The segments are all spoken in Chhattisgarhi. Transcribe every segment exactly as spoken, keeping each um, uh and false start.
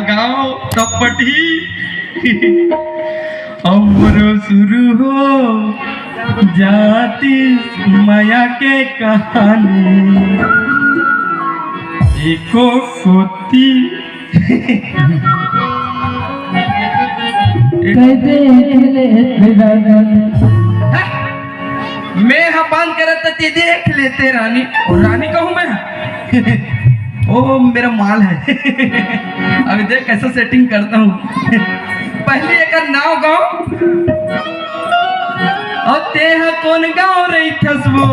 गाँव तपटी। हमरो शुरू हो जाती मया के कहानी। एको कोती कह दे मैं ह बंद करत त ते देख लेते रानी। और रानी कहूँ मैं? ओ, मेरा माल है। अभी देख कैसे सेटिंग करता हूँ। पहले एक नाव गाँव। और ते ह कौन गाँव रही थस वो?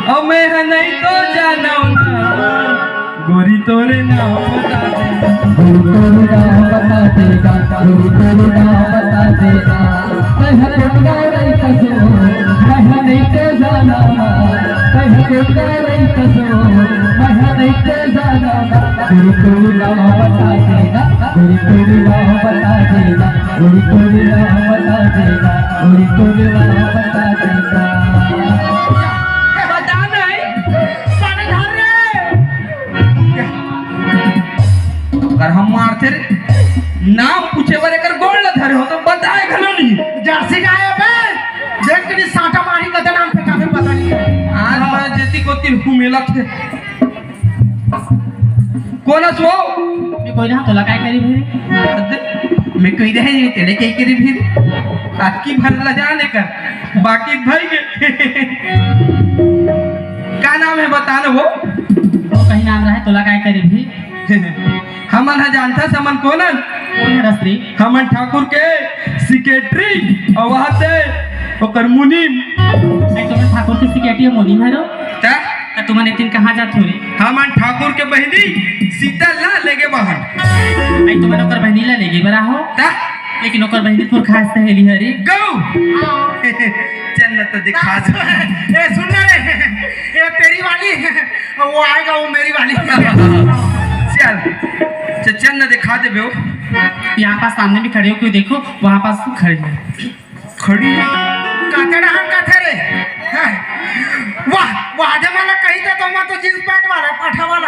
और मैं ह नहीं तो जानव ना, गोरी तोरे नाव बता दे। गोरी तोरे नाव बता देगा, गोरी तोरे नाव बता देगा। मैं ह गुंडा रही कसो, मैं ह नहीं तो जानव ना, मैं ह गुंडा रही कसो, मैं ह नहीं तो जानव ना। गोरी तोरे नाव बता देगा, गोरी तोरे नाव बता देगा। उड़ी तोरी राम बता देगा, उड़ी तोरी राम बता देगा। बता नहीं, पानी धर रे। अगर हम मारते रे, नाम पूछे बर एकर गोड़ ला धरे हो तो बताए घलो नहीं। जर्सी गाय बे, देख के साटा मारी कते नाम पे काफी पता नहीं। आज मैं जेती कोती घूमेला थे। कोन हस वो? मैं कोई ना, तोला काय करी भी? अरे, मैं कोई रहे नहीं, तेरे कई करी भी? अक्की भर ला जाने कर, बाकी भाई के। का नाम है बता ना वो? वो कहीं नाम रहे, तोला काय करी भी? हमन ह जानथस, हमन कोन हन? कोन हरस रे? हमन ठाकुर के सेक्रेटरी, अउ वहाँ से ओकर मुनीम। नहीं, तुमन ठाकुर के सेक्रेटरी मुनीम हरो? त? त तुमन एक दिन कहाँ जात हो रे? हमन ठाकुर के बहिनी सीता ला लेगे बहन। नहीं, तुमन ओकर बहिनी ला लेगे बरा हो? त? लेकिन ओकर बहिनी तोर खास सहेली हरे। गौ। चल न तो दिखा दे। ए, सुन ना रे, ए तेरी वाली, वो आएगा, वो मेरी वाली। चल, चल, चल न दिखा दे बे। यहाँ पास सामने में खड़े हो, क्यों देखो, वहाँ पास खड़ी है। खड़ी? काते डहान काते रे? हाँ। वाह, वाह, आधे वाला कही था तो मैं तो जींस पैंट वाला, पाठा वाला।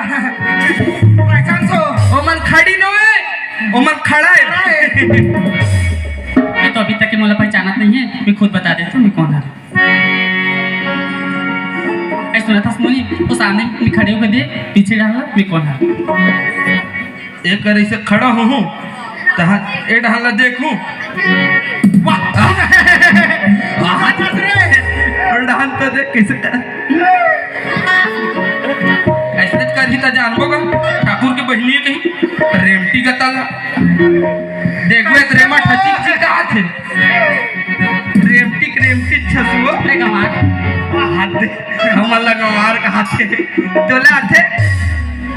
पहचान सो। ओमन खड़ी नो है, ओमन खड़ा है। खड़ा है। मैं तो अभी तक के मोला पहचानत नहीं है, मैं खुद बता देता हूँ मैं कौन है। ए, सुना था मुनीम, वो सामने में खड़े होके दे, पीछे डाला, मैं कौन है। एक कर ऐसे खड़ा हूँ, तहाँ ए डहान ला देखूँ। वाह! हाथ रे! और डहान तो देख कैसे कर। ऐसे करही त जानबो गा, ठाकुर के बहिनी कहीं, रेमटी गतल। देखबे त रेमा ठचिक चिकात हे। रेमटिक, रेमटिक छसुओ। अरे गंवार। हाथ दे, हमन ला गंवार कहाथे। तोला आथे?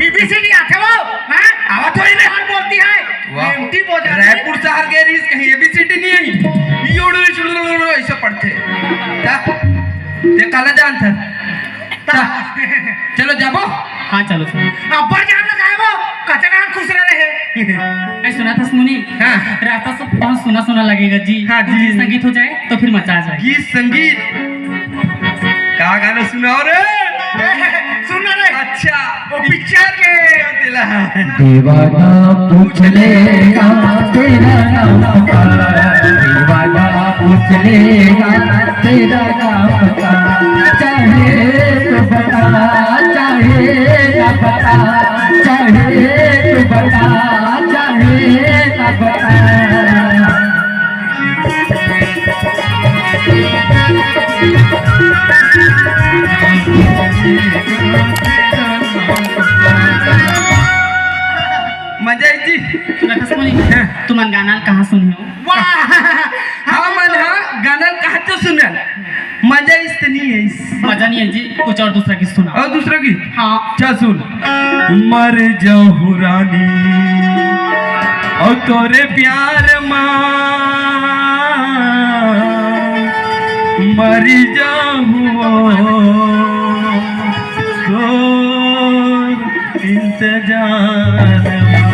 एबीसीडी आथे वो? हाँ? आवत होही रे। गंवार बोलती है। वाह। रेमटिक बोल रही है। रायपुर शहर गे रहिस कहीं एबीसीडी नहीं आई। योड़ो, योड़ो, योड़ो, ऐसे पढ़थे। ता? ते काला जानथस? ता? चलो जाबो। हाँ, चलो, चलो। अब्बा जान लगाए वो, कचरा खुश रहे। ए, सुना था मुनीम? हाँ। रास्ता सब बहुत सुना सुना लगेगा जी। हाँ जी। गीत संगीत हो जाए तो फिर मजा आ जाए। गीत संगीत का गाना सुनाओ रे? सुन ना रे। अच्छा, वो पिक्चर के दिला। देवाना पूछ लेगा तेरा नाम का, देवाना पूछ लेगा तेरा नाम का। चाहे तो बता, चाहे ना बता, चाहे तो बता, चाहे ना बता। मजा आई जी। सुना था मुनीम? हाँ। तुमन गाना कहाँ सुने हो? वाह! हमन ह गाना कहाँ तो सुनन? मजा इस त नहीं है इस। मजा नहीं है जी, कुछ और दूसरा गीत सुना। और दूसरा गीत? हाँ। चल सुन। मर जाहूँ रानी, और तोरे प्यार मा मर जाहूँ, तोर इंतजार मा।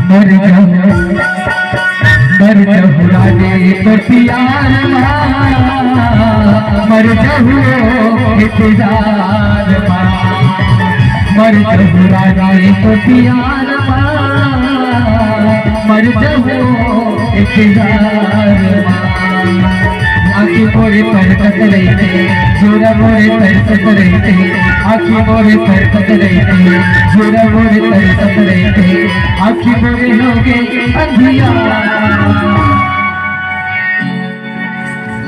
मर जाहूँ, मर जाहूँ रानी तोर प्यार मा, मर जाहूँ इंतजार मा। मर जहूँ रानी तो प्यार मा, मर जहूँ एक यार मा। आँखी मोरे तरसत रहिथे, जोरा मोरे तरसत रहिथे, आँखी मोरे तरसत रहिथे, जोरा मोरे तरसत रहिथे, आँखी मोरे होगे अंधियार।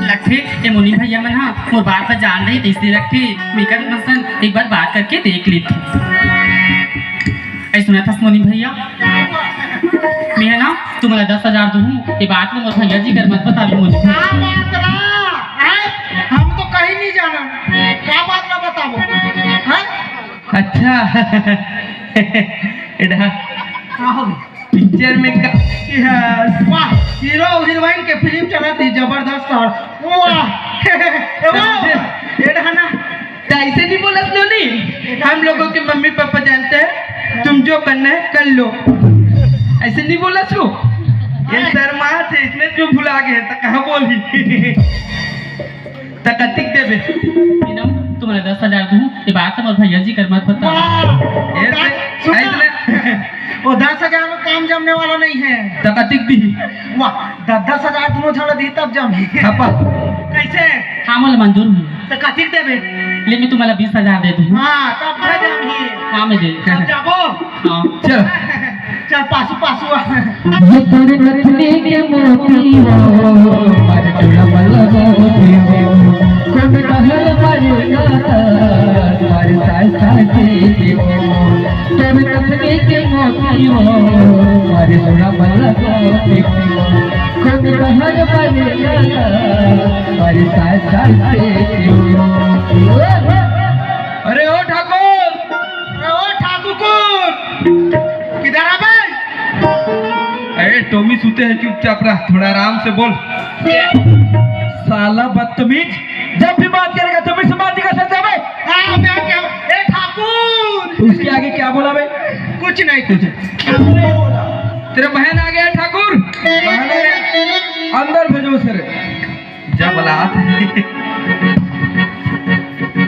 लगथे, ए मुनि भैया मन ह मोर बात ला जान रही, तइसने लगथे। मेकर मन सन एक बार बात करके देख लेथों। ए सुनत हस मुनि भैया, मैं ह ना तुमला दस हजार दूहूँ, ए बात ला मोर भैया जी कर मत बताबे मुनि भैया। का बात ला? हैं? हम तो कहीं नहीं जाना। का बात ला बताबो? हैं? अच्छा। एडा का हो गया? पिक्चर में का वाह, हीरो हीरोइन के फिल्म चलत रही, जबरदस्त। और वाह, ए, वाह, समझे? एडा ना। तो ऐसे नहीं बोलस नोनी, हम लोगों के मम्मी पापा जानते हैं, तुम जो करना है कर लो। ऐसे नहीं बोलस वो। ये शर्मा थे, इसने जो भुला गए तो कहाँ बोली। त कतिक देबे? इनाम तुम्हला दस हजार दूँ, ये बात हमर भैया जी कर मत बता। वाह! ऐसे, सुन ना। ऐसे ना। वो दस हजार में काम जमने वाला नहीं है। त कतिक दी? वाह, दस दस हजार दोनों झन दी तब जमही। हपा। कैसे? हाँ, मोला मंजूर हुई। त कतिक देबे? ले, मैं तुम्हला बीस हजार दे दूँ। हाँ, तब न जमही। हाँ, मैं दे। तब जाबो। हाँ। चल। चल, पासू, पासू आ। ये तोर नथनी के मोती हो, मारे चूड़ा वाला मोती हो, कौन कहल मारे गाता, मारे साय साय के हो। तोर नथनी के मोती हो, मारे चूड़ा वाला मोती हो, कौन कहल मारे गाता, मारे साय साय के हो। अरे ओ ठाकुर, अरे ओ ठाकुर, किधर है बे? अरे टोमी सूते हैं, चुपचाप रह, थोड़ा आराम से बोल। साला बदतमीज, जब भी बात करेगा तमीज से बात नहीं कर सकता बे। हाँ, मैं क्या? ए ठाकुर। उसके आगे क्या बोला बे? कुछ नहीं, कुछ नहीं। तेरा बहन आ गया है ठाकुर, बहन आ गया। अंदर भेजो उसे रे। जब औलाद।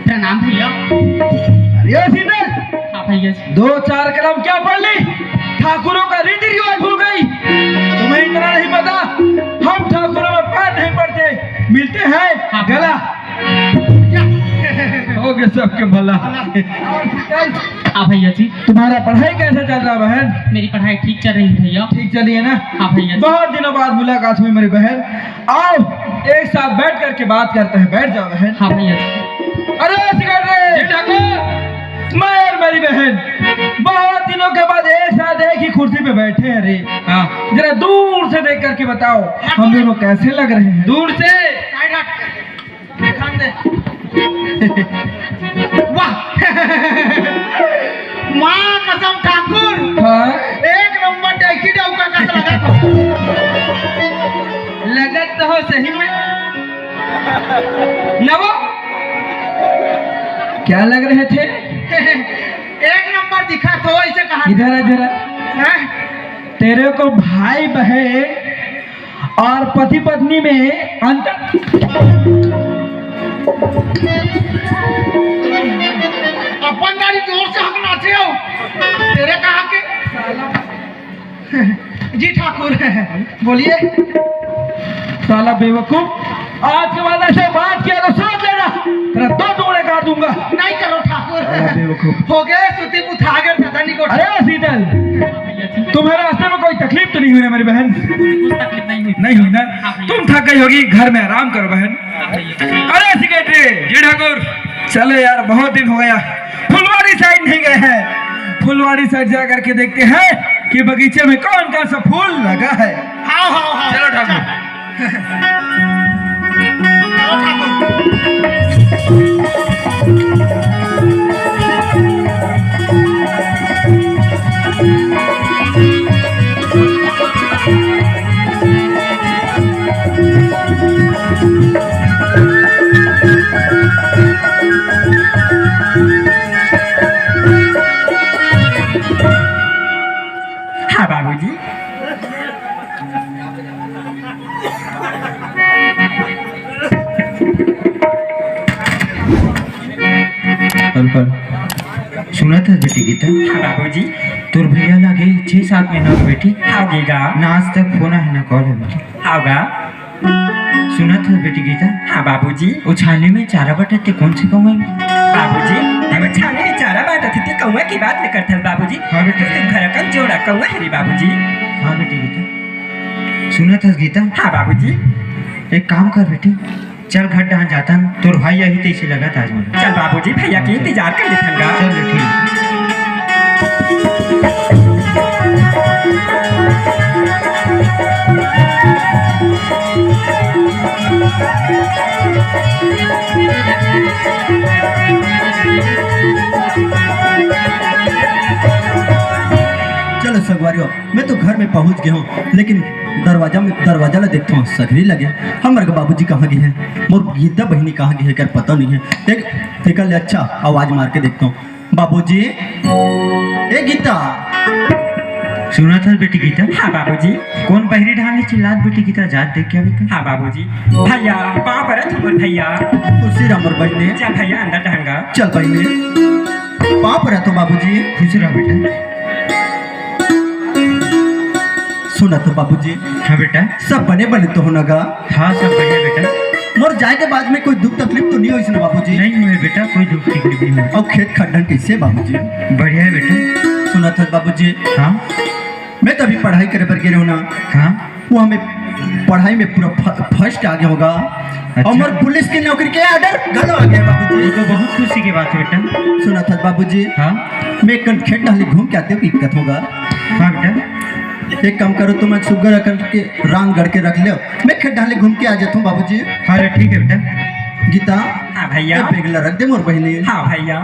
प्रणाम भैया। अरे ओ शीतल, हाँ भैया जी। दो चार कलम क्या पढ़ ली? ठाकुरों का रीति रिवाज भूल गई। तुम्हें इतना नहीं पता, हम ठाकुरों में पैर नहीं पड़ते, मिलते हैं हाँ। गला। हो गया सबके भला। हाँ भैया जी। तुम्हारा पढ़ाई कैसे चल रहा बहन? मेरी पढ़ाई ठीक चल रही है भैया। ठीक चलिए ना। हाँ भैया जी। बहुत दिनों बाद मुलाकात हुई मेरी बहन, आओ एक साथ बैठ करके बात करते हैं, बैठ जाओ बहन। हाँ भैया जी। अरे सिकट रे। जी ठाकुर। मैं और मेरी बहन बहुत दिनों के बाद एक साथ एक ही कुर्सी पे बैठे हैं रे। हाँ। जरा दूर से देख करके बताओ, हम दोनों कैसे लग रहे हैं? दूर से। वाह। माँ कसम ठाकुर। हाँ। एक नंबर डौकी डौका कस लगत हो। लगत तो हो सही में। नवो। क्या लग रहे थे? एक नंबर दिखा तो ऐसे कहा। इधर आ जरा। हैं? तेरे को भाई बहन और पति पत्नी में अंतर। अपन गाड़ी जोर से हकनाथे हो। तेरे कहाँ के? जी ठाकुर, बोलिए। साला बेवकूफ, आज के बाद ऐसे बात किया तो सोच लेना, तेरा दो टुकड़े काट दूंगा। नहीं करो ठाकुर। साला बेवकूफ। हो गए सुती पुथा गए दादा निकोट। अरे शीतल, तुम्हें रास्ते में कोई तकलीफ तो नहीं हुई ना मेरी बहन? कुछ तकलीफ नहीं हुई। नहीं हुई ना? हाँ भैया। तुम थक गई होगी, घर में आराम करो बहन। हाँ भैया। अरे सेक्रेटरी। जी ठाकुर। चलो यार, बहुत दिन हो गया, फुलवाड़ी साइड नहीं गए हैं। फुलवाड़ी साइड जा करके देखते हैं कि बगीचे में कौन कौन सा फूल लगा है। हाँ, हाँ, हाँ। चलो ठाकुर। हाँ बाबूजी। कौन, कौन? सुन सुनत हस बेटी गीता? हाँ बाबूजी। तोर भैया लागे छह सात महीना हो बेटी। हाँ गे गा। ना आज तक फोन है ना कॉल है बेटी। हाँ गा। सुनत हस बेटी गीता? हाँ बाबूजी। ओ छानी में चारा बांटत हे कौन से कौआ हे? बाबूजी, अब छानी में चारा बांटत हे ते कौआ के बात नइ करथस बाबूजी। हाँ बेटी। तो घर कन जोड़ा कौआ हे रे बाबूजी। हाँ बेटी गीता। सुनत हस गीता? हाँ बाबूजी। एक काम कर बेटी, चल घर डहान जाथन, तोर भाई आही तइसे लगत आज मोला। चल बाबूजी, भैया के इंतजार कर लेथन गा। चल रे, ठीक। चलो संगवारी हो, मैं तो घर में पहुंच गया हूँ, लेकिन दरवाजा में, दरवाजा ला देखता हूँ, सगरी लगे। हमर बाबूजी कहाँ गे हे, मोर गीता बहिनी कहाँ गे हे, कर पता नहीं है। एक, तेकर ले अच्छा आवाज मार के देखता हूँ। बाबूजी, ए गीता। सुनत हस बेटी गीता? हाँ बाबूजी। कौन बहिरी डहान ले चिल्लात बेटी गीता, जात देख के आबे का? हाँ बाबूजी। भैया, पाँव परत हँव मोर भैया। खुशी रह मोर बहिनी। चल भैया, अंदर डहान गा। चल बहिनी, पाँव परत हँव बाबूजी। खुश रह बेटा। सुनत हस बाबूजी? हाँ बेटा। सब बने बने तो हो ना गा? हाँ, सब बढ़िया बेटा। मोर जाए के बाद में कोई दुख तकलीफ तो नहीं होइस ना बाबूजी? नहीं होय बेटा, कोई दुख तकलीफ नहीं होय। अउ खेत खड्डन कइसे बाबूजी? बढ़िया हे बेटा। सुनत हस बाबूजी? हाँ। मैं तो अभी पढ़ाई करे बर गे रहेंव ना। हाँ। वो हमें पढ़ाई में पूरा फ-, फर्स्ट आ गया होगा। अच्छा। अउ मोर पुलिस के नौकरी के ऑर्डर घलो आ गया बाबूजी। ये तो बहुत खुशी के बात हे बेटा। सुनत हस बाबूजी? हाँ। मैं एक कन खेत डहली घूम के आते हँव, दिक्कत होगा। हाँ बेटा। एक काम करो, तुमन सुग्घर अकन के रांध गढ़ के रख लेव, मैं खेत डहली घूम के आ जात हँव बाबूजी। हाँ रे, ठीक हे बेटा। गीता, हाँ भैया। ये बैग ला रख दे मोर बहिनी। हाँ भैया।